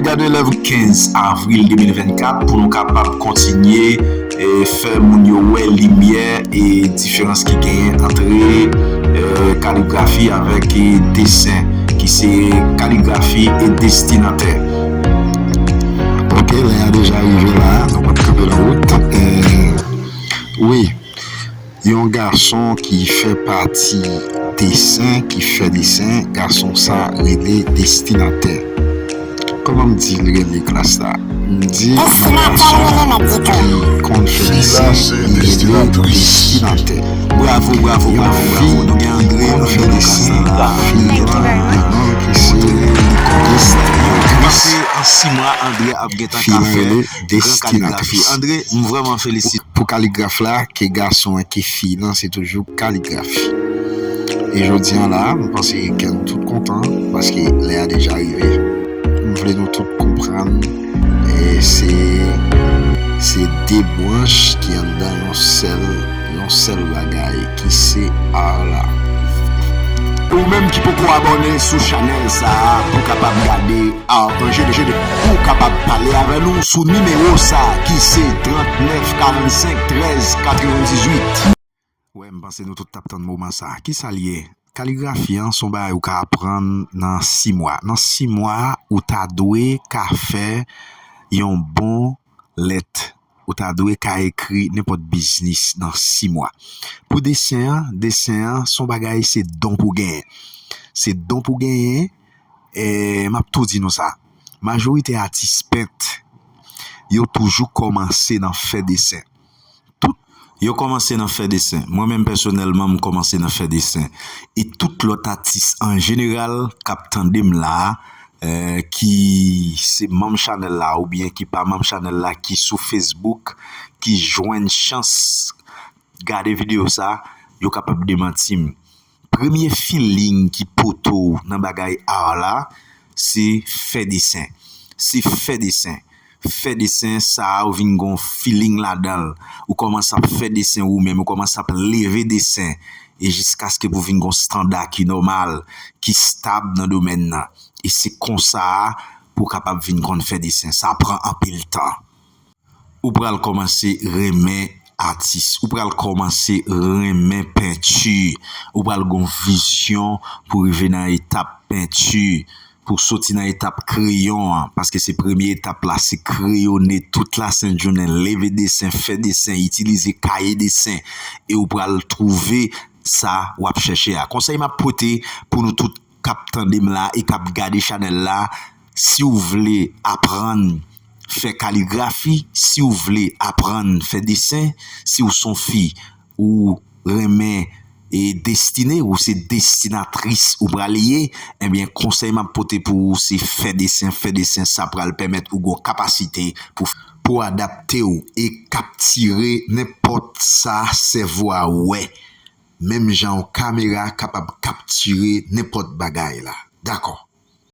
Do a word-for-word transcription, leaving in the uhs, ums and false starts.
Gade lèv kenz avril de mil vennkat pou nou kapab kontinye e fè moun yo wè limyè e diferans ki genyen antre e kaligrafi avèk e desen, ki se kaligrafi e destinatè. Ok, lè a deja rive la, nou p ap kanpe nan wout. E, wi, yon gason ki fè pati desen, ki fè desen, gason sa rele destinatè. Kòman m di l rele klas la? M di yon gason ki konn fè desen, li rele destinatè. Bravo, bravo, bravo, bravo. Nou gen Andre, Andre nan klas la. Fi nwa, yon nonm ki se destinatris. An sis mwa, Andre ap gentan ka fè gran kaligrafi. Andre, m vrèman felisite. Pou kaligraf la, ke gason an, ke fi nan, se toujou kaligrafi. E jodi an la, m panse ke nou tout kontan, paske lè a deja rive. M vle nou tout konprann, e se, se de branch ki anndan yon sèl, yon sèl bagay, ki se art la. Ou menm ki poko abòne sou chanèl sa a pou kapab gade art an jeneralman, ou kapab pale avè nou sou nimewo sa a ki se trannèf karannsenk trèz katrevenndizwit. Wè, m panse nou tout t ap tann moman sa a. Kisa l ye? Kaligrafi an se yon bagay ou ka aprann nan sis mwa. Nan sis mwa, ou ta dwe ka fè yon bon lèt. Ou ta dwe ka ekri nenpòt biznis nan sis mwa. Pou desen an, desen an se yon bagay, se don pou genyen. Se don pou genyen, e m ap tou di nou sa. Majorite atis pent, yo toujou kòmanse nan fè desen. Tout, yo kòmanse nan fè desen. Mwen menm pèsonèlman, m kòmanse nan fè desen. E tout lòt atis an jeneral k ap tande m la a, e, ki se manm chanèl la oubyen ki pa manm chanèl la, ki sou Facebook, ki jwenn chans gade videyo sa, yo kapab demanti m. Premye feeling ki pote w nan bagay art la, se fè desen. Se fè desen. Fè desen sa a, ou vin gon feeling ladan l. Ou kòmanse ap fè desen ou menm, ou kòmanse ap leve desen. E jiskaske pou vin gon standa ki nòmal, ki stab nan domèn nan. E se konsa a pou w kapab vin konn fè desen. Sa pran anpil tan. Ou pral kòmanse renmen atis. Ou pral kòmanse renmen penti. Ou pral gon vizyon pou rive nan etap penti, pou soti nan etap kreyon an, paske se premye etap la, se kreyone tout lasent jounen, leve desen, fè desen, itilize kaye desen, e ou pral twouve sa w ap chèche a. Konsèy m ap pote pou nou tout k ap tande m la e k ap gade chanèl la, si w vle aprann fè kaligrafi, si w vle aprann fè desen, si w se yon fi, ou renmen e destine, ou se destinatris ou pral ye, ebyen, konsèy m ap pote pou ou se fè desen, fè desen, sa pral pèmèt ou gon kapasite pou, pou adapte w e kaptire nenpòt sa sèvo a wè. Menm jan yon kamera kapab kaptire nenpòt bagay la. Dakò.